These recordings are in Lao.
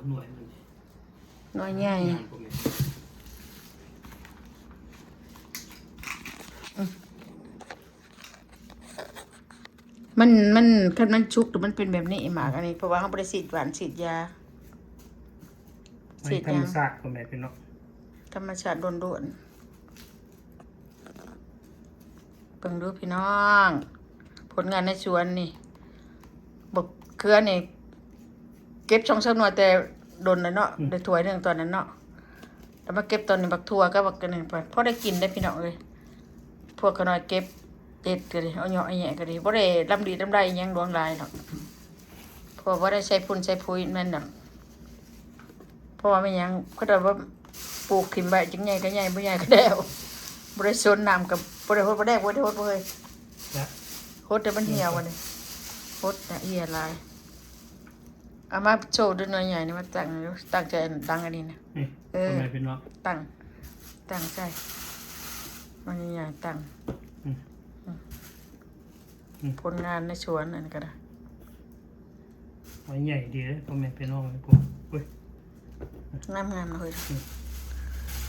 ໜ່ວຍມັນ ໜ່ວຍໃຫຍ່ ງາມກວ່າແມ່ນ ອືມ ມັນ ມັນ ຄັນມັນສຸກແລ້ວມັນເປັນແບບນີ້ໝາກອັນນີ້ ເພາະວ່າເຮົາບໍ່ໄດ້ສີດຫວານສີດຢາ ໃນ ສີດຫຍັງ ທຳມະຊາດ ພໍ່ແມ່ພີ່ນ້ອງ ທຳມະຊາດລ້ວນໆ. ເບິ່ງດູພີ່ນ້ອງ ຜົນງານໃນສວນນີ້ ບັກເຂືອນີ້ ເກັບສອງສາມໜ່ວຍແຕ່ດົນແລ້ວເນາະ ອືມ ໄດ້ຖ້ວຍໜຶ່ງຕອນນັ້ນເນາະ ແລ້ວມາເກັບຕອນນີ້ ບັກຖົ່ວກັບບັກອັນນີ້ ພໍໄດ້ກິນໄດ໋ພີ່ນ້ອງເອີຍ. ພວກຂະນ້ອຍເກັບເຮັດກໍດີ ເອົາເຍາະເອົາແຍະກໍດີ ບໍ່ໄດ້ລຳລີລຳໄລຫຍັງຫຼວງຫຼາຍດອກ ເພາະວ່າບໍ່ໄດ້ໃສ່ຝຸ່ນໃສ່ປຸ໋ຍແມ່ນດອກ. ເພາະວ່າແມ່ນຫຍັງ ເຂົາເຈົ້າວ່າປູກຖິ້ມໄວ້ ຈັ່ງໃຫຍ່ກໍໃຫຍ່ ບໍ່ໃຫຍ່ກໍແລ້ວ ບໍ່ໄດ້ສົນ ນ້ຳກໍບໍ່ໄດ້ຫົດ ບໍ່ໄດ້ຫົດ ບໍ່ໄດ້ຫົດເລີຍ ຫົດແຕ່ມັນຫ່ຽວ ອັນນີ້ຫົດນະ ເຫ່ຍຫຼາຍ. ເອົາມາໂຊດູໜ່ວຍໃຫຍ່ນີ້ ມາຕັ້ງຢູ່ ຕັ້ງໃສ່ອັນ ຕັ້ງອັນນີ້ນະ ນີ້ ເອີ ພໍ່ແມ່ພີ່ນ້ອງ ຕັ້ງ ຕັ້ງໃສ່ໜ່ວຍໃຫຍ່ ຕັ້ງ ອືມ ອືມ ອືມ ຜົນງານໃນສວນອັນນີ້ກໍໄດ້ ໜ່ວຍໃຫຍ່ດີເດ້ ພໍ່ແມ່ພີ່ນ້ອງ ໂອ້ຍ ງາມໆ ເນາະເຮີຍ ອືມ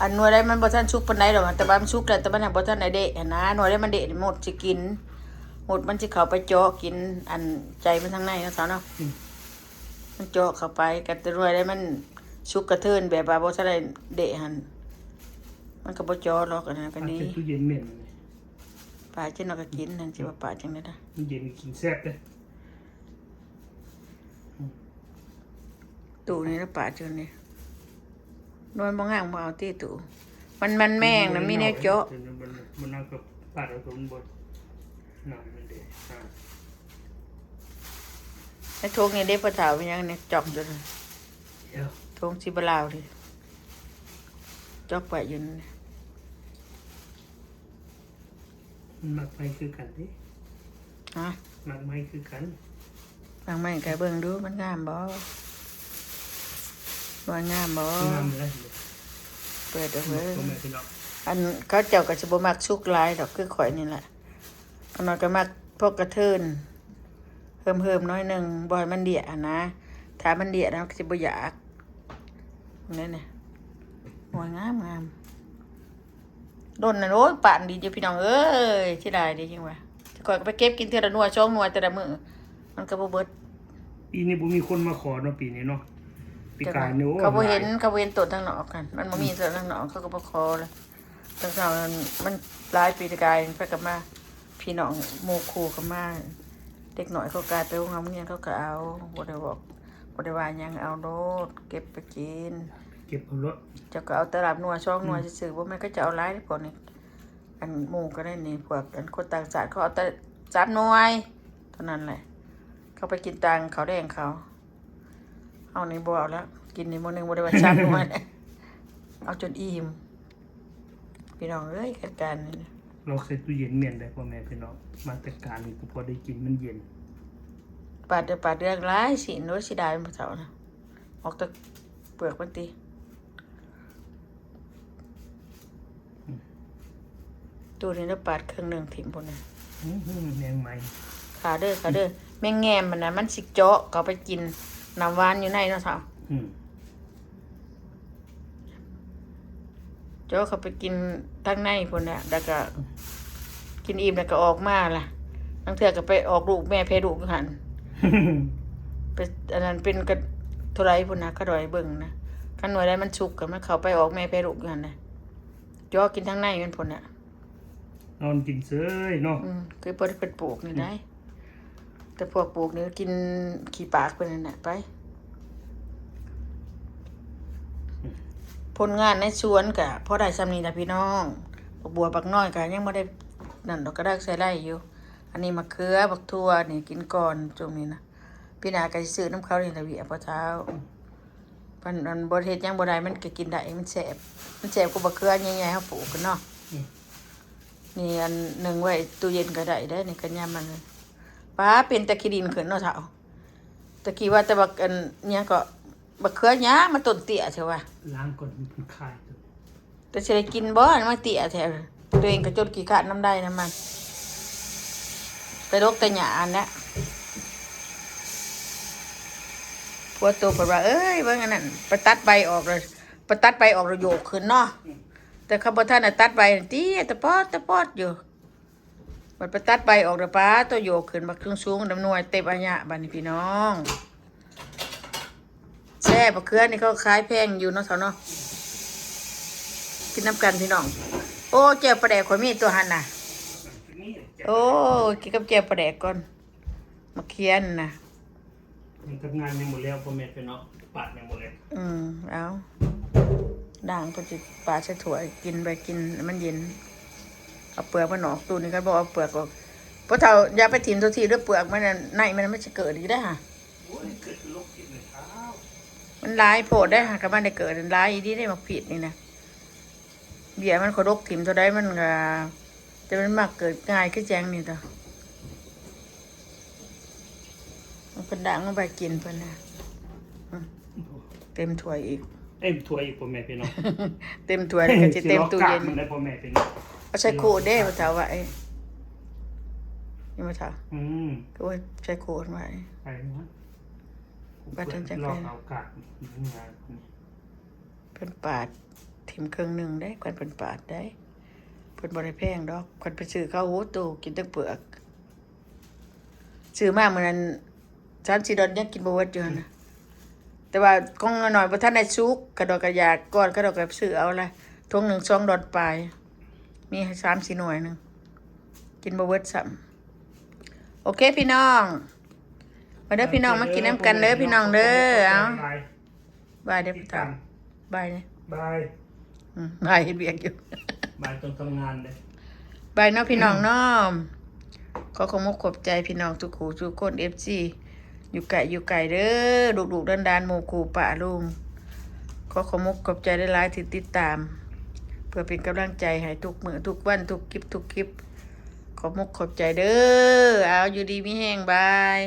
ອັນໜ່ວຍໃດມັນບໍ່ທັນສຸກປານໃດດອກ ແຕ່ວ່າມັນສຸກແລ້ວ ແຕ່ມັນຍັງບໍ່ທັນໄດ້ເດະຫັ້ນນະ ໜ່ວຍໃດມັນເດະ ມົດຊິກິນ ມົດມັນຊິເຂົ້າໄປເຈາະກິນ ອັນໃຈມັນທາງໃນເນາະ ສາວເນາະ ອືມ ມັນເຈາະເຂົ້າໄປ ກັນແຕ່ໜ່ວຍໃດມັນສຸກກະເທີນ ແບບວ່າບໍ່ທັນໄດ້ເດະຫັ້ນ ມັນກໍບໍ່ເຈາະດອກ ອັນນັ້ນກໍນີ້ ເອົາໃສ່ຕູ້ເຢັນແມ່ນ ປາກຈັ່ງໃດກໍກິນ ຫັ້ນຊິວ່າປາກຈັ່ງໃດນະ ມັນເຢັນກໍກິນແຊບເດ້ ອືມ ຕູ້ນີ້ລະປາກຈັ່ງນີ້ ໜ່ວຍບໍ່ງາມບໍ່ເອົາຕິຕູ້ ມັນ ມັນແມງນະ ມີແນວເຈາະ ມັນ ມັນ ມັນກໍປາດເອົາຕົວມັນບໍ່ ນ້ຳມັນເດ້ ອ່າ ໃນຖົງນີ້ເດ້ ພໍ່ເຖົ້າ ມີຫຍັງນີ້ ຈອກຢູ່ນີ້ ດຽວ ຖົງສີບາລາວນີ້ ຈອກໄວ້ຢູ່ນີ້ ມັນໝາກໄມ້ຄືກັນຕິ ຮະ ໝາກໄມ້ຄືກັນ ໝາກໄມ້ກໍເບິ່ງດູ ມັນງາມບໍ່ ວ່າງາມບໍ່ ງາມເລີຍ ເປີດເບິ່ງ ພໍ່ແມ່ພີ່ນ້ອງ ອັນເຂົາເຈົ້າກໍຊິບໍ່ມັກສຸກຫຼາຍດອກ ຄືຂ້ອຍນີ້ແຫຼະ ຂ້ານ້ອຍກໍມັກພວກກະເທີນ ເຫີມໆ ໜ້ອຍໜຶ່ງ ບໍ່ໃຫ້ມັນເດຍຫັ້ນນະ ຖ້າມັນເດຍນະ ມັນກໍຊິບໍ່ຢາກ ແນວນີ້ ໂອ້ຍ ງາມໆ ດົນນັ້ນ ໂອ້ຍ ປານດີຢູ່ພີ່ນ້ອງເອີຍ ເສຍດາຍເດ້ ຈັ່ງວ່າ ຂ້ອຍກໍໄປເກັບກິນເທື່ອລະໜ່ວຍສອງໜ່ວຍແຕ່ລະມື້ ມັນກໍບໍ່ເບິດ ປີນີ້ບໍ່ມີຄົນມາຂໍເນາະ ປີນີ້ເນາະ ປີກາຍນີ້ ໂອ້ຍ ເຂົາບໍ່ເຫັນ ຫຼາຍ ເຂົາບໍ່ເຫັນຕົ້ນທາງນອກຫັ້ນ ມັນບໍ່ມີ ອືມ ຕົ້ນທາງນອກ ເຂົາກໍບໍ່ຂໍລະ ຕັ້ງແຕ່ມັນຫຼາຍປີກາຍ ເພິ່ນກໍມາ ພີ່ນ້ອງໝູ່ຄູ່ກໍມາ ເດັກນ້ອຍເຂົາກາຍໄປໂຮງຮຽນ ເຂົາກໍເອົາ ບໍ່ໄດ້ບອກ ບໍ່ໄດ້ວ່າຫຍັງ ເອົາໂລດ ເກັບໄປກິນ ເກັບເອົາໂລດ ເຈົ້າກໍເອົາແຕ່ລາບໜ່ວຍສອງໜ່ວຍ ອືມ ຊື່ໆ ບໍ່ແມ່ນເຂົາເຈົ້າເອົາຫຼາຍເດ້ພວກນີ້ ອັນໝູ່ກໍໄດ້ນີ້ ພວກອັນຄົນຕ່າງຊາດ ເຂົາເອົາແຕ່ສາມໜ່ວຍເທົ່ານັ້ນແຫຼະ ເຂົາໄປກິນຕ່າງເຂົ້າແດງເຂົາ. ເຮົານີ້ບໍ່ເອົາແລ້ວ ກິນນີ້ມື້ໜຶ່ງບໍ່ໄດ້ວ່າສາມໜ່ວຍ ເອົາຈົນອີ່ມ ພີ່ນ້ອງເອີຍ ເຮັດການນີ້ນະ ລອກໃສ່ຕູ້ເຢັນແມ່ນໄດ໋ ພໍ່ແມ່ພີ່ນ້ອງ ມາແຕ່ການນີ້ກໍພໍໄດ້ກິນ ມັນເຢັນ ປາດເດີ ປາດເດືອງຫຼາຍຊີ້ນ ໂອ້ຍ ເສຍດາຍບໍ່ເຖົ້ານະ ອອກແຕ່ເປືອກມັນຕິ. ອືມ ຕູ້ນີ້ລະປາດເຄິ່ງໜຶ່ງຖິ້ມພຸ້ນນະ ອືມ ແມງໄມ້ ຂ້າເດີ ຂ້າເດີ ແມງແງມຫັ້ນນະ ມັນຊິເຈາະເຂົ້າໄປກິນນ້ຳຫວານຢູ່ໃນເນາະເຖົ້າ ອືມ ເຈາະເຂົ້າໄປກິນທາງໃນພຸ້ນນະ ແລ້ວກະ ອືມ ກິນອີ່ມແລ້ວກະອອກມາລະ ລາງເທື່ອກະໄປອອກລູກແມ່ແຜ່ລູກຢູ່ຫັ້ນ ໄປ ອັນນັ້ນເປັນກະເທົ່າໃດພຸ້ນນະ ຂ້ານ້ອຍເບິ່ງນະ ຄັນໜ່ວຍໃດມັນສຸກກະມັນເຂົ້າໄປອອກແມ່ແຜ່ລູກຢູ່ຫັ້ນນະ ເຈາະກິນທາງໃນມັນພຸ້ນນະ ນອນກິນເຊີຍເນາະ ອືມ ຄືເພິ່ນ ເພິ່ນປູກນີ້ໄດ໋ ອືມ ແຕ່ພວກປູກນີ້ກິນຂີ້ປາກເພິ່ນນັ້ນແຫຼະ ໄປ ຜົນງານໃນສວນກະພໍໄດ້ຊ່ຳນີ້ລະພີ່ນ້ອງ ບັກບົວບັກນ້ອຍກະຍັງບໍ່ໄດ້ນັ້ນດອກ ກະໄດ້ໃຊ້ໄດ້ຢູ່ ອັນນີ້ໝາກເຂືອ ບັກຖົ່ວນີ້ກິນກ່ອນ ຊ່ວງນີ້ນະ ປີໜ້າກໍຊິຊື້ນຳເຂົານີ້ລະ ວຽກພໍ່ເຖົ້າ ມັນ ມັນບໍ່ເຮັດຫຍັງບໍ່ໄດ້ ມັນກໍກິນໄດ້ ມັນແຊບ ມັນແຊບກວ່າບັກເຂືອໃຫຍ່ໆ ເຮົາປູກຫັ້ນເນາະ ອືມ ນີ້ອັນໜຶ້ງໄວ້ຕູ້ເຢັນກໍໄດ້ເດ້ ນີ້ກໍຍາມມັນ ປາ ເປັນແຕ່ຂີ້ດິນຂຶ້ນເນາະເຖົ້າ ຕະກີ້ວ່າແຕ່ບັກອັນຫຍັງກໍ ບັກເຂືອຫຍັງ ມັນຕົ້ນເຕ້ຍແທ້ວ່າ ລ້າງກ່ອນ ມັນຄາຍ ແຕ່ຊິໄດ້ກິນບໍ່ ມັນເຕ້ຍແທ້ ຕົວເອງກໍຈົນຂີ້ຄ້ານນຳໄດ້ນຳມັນ ໄປລົກແຕ່ຫຍ້າຫັ້ນແຫຼະ ໂພ ຜົວໂຕເພິ່ນວ່າ ເອີຍ ເບິ່ງອັນນັ້ນ ໄປຕັດໃບອອກເລີຍ ໄປຕັດໃບອອກແລ້ວໂຍກຂຶ້ນເນາະ. ອືມ ແຕ່ເຂົາບໍ່ທັນໄດ້ຕັດໃບ ເຕ້ຍຕະປອດຕະປອດຢູ່. ບັດໄປຕັດໃບອອກແລ້ວ ປາໂຕ ໂຍກຂຶ້ນບັກສູງໆ ນຳໜ່ວຍເຕັມອາຍະ. ບັດນີ້ພີ່ນ້ອງ ແຊບ ບັກເຂືອນີ້ເຂົາຂາຍແພງຢູ່ເນາະ ເຖົ້າເນາະ. ກິນນຳກັນພີ່ນ້ອງ. ໂອ້ ແຈ່ວປາແດກຂ້ອຍມີຕົວຫັ້ນນະ. ໂອ້ ກິນກັບແຈ່ວປາແດກກ່ອນ ໝາກເຂືອນນະ. ຍັງ ທຳງານຍັງບໍ່ແລ້ວ ພໍ່ແມ່ພີ່ນ້ອງ ປາດຍັງບໍ່ແລ້ວ. ອືມ ເອົາ ດ່າງເພິ່ນຊິປາດໃສ່ຖ້ວຍ ກິນໄປ ກິນໃຫ້ມັນເຢັນ. ເອົາເປືອກມັນອອກ ຕູ້ນີ້ ຄັນບໍ່ເອົາເປືອກອອກ ພໍ່ເຖົ້າ ຢ່າໄປຖິ້ມໂຕທີ່ເດີ ເປືອກມັນນັ້ນ ໃນມັນ ມັນຊິເກີດອີກເດ້ຫະ. ໂອ້ຍ ເກີດລົກກິນເລີຍ ມັນຫຼາຍໂພດເດ້ຫະ. ຄັນມັນໄດ້ເກີດຫຼາຍອີ່ຫຼີເດ້ ໝາກພີດນີ້ນະ. ເບ້ຍມັນ ຂ້ອຍດົກຖິ້ມເທົ່າໃດມັນກະ ແຕ່ມັນມັກເກີດງ່າຍຄືແຈງນີ້ຕົວະ. ເພິ່ນດ່າງມາໄວ້ກິນເພິ່ນນະ. ອືມ ເຕັມຖ້ວຍອີກ ເຕັມຖ້ວຍອີກ ພໍ່ແມ່ພີ່ນ້ອງ. ເຕັມຖ້ວຍແລ້ວກໍຊິເຕັມຕູ້ເຢັນ ຊິລອກກາກມັນໄດ້ ພໍ່ແມ່ພີ່ນ້ອງ. ເອົາໃສ່ໂຄເດ້ ພໍ່ເຖົ້າວ່າ ເອີ ນີ້ພໍ່ເຖົ້າ. ອືມ ໂອ້ຍ ໃສ່ໂຄໄວ້ ໄປນະ ບັດນັ້ນຈັກ ລອກເອົາກາກ ເພິ່ນປາດຖິ້ມເຄິ່ງໜຶ່ງເດ້ ຄັນເພິ່ນປາດໄດ້. ເພິ່ນບໍ່ໄດ້ແພງດອກ ຄັນໄປຊື້ເຂົາ ໂອ້ໂຕ ກິນແຕ່ເປືອກ. ຊື້ມາມື້ນັ້ນ ສາມສີ່ດອນ ຍັງກິນບໍ່ເບິດຢູ່ຫັ້ນນະ. ແຕ່ວ່າຂອງນ້ອຍໆ ບໍ່ທັນໄດ້ສຸກ ຂະດອກກະຢາກກ່ອນ ຂະດອກກະຊື້ເອົາລະ ຖົງໜຶ່ງສອງດອນປາຍ ມີໃຫ້ສາມສີ່ໜ່ວຍໜຶ່ງ ກິນບໍ່ເບິດຊ້ຳ. ໂອເຄພີ່ນ້ອງ ມາເດີພີ່ນ້ອງ ມາກິນນຳກັນເດີພີ່ນ້ອງເດີ. ເອົາ ບາຍເດີພໍ່ເຖົ້າ ບາຍເດີ ບາຍ. ອືມ ບາຍ ເຮັດວຽກຢູ່ ບາຍຕ້ອງທຳງານເດ້ ບາຍເນາະພີ່ນ້ອງເນາະ. ຂໍຂອບອົກຂອບໃຈພີ່ນ້ອງທຸກຜູ້ທຸກຄົນ ເອັຟຊີ ຢູ່ໃກ້ຢູ່ໄກເດີ ລູກໆຫຼານໆ ໝູ່ຄູ່ປ້າລຸງ. ຂໍຂອບອົກຂອບໃຈຫຼາຍໆທີ່ຕິດຕາມ ເພື່ອເປັນກຳລັງໃຈໃຫ້ທຸກມື້ທຸກວັນ ທຸກຄລິບທຸກຄລິບ. ຂອບອົກຂອບໃຈເດີ. ເອົາ ຢູ່ດີມີແຮງ ບາຍ.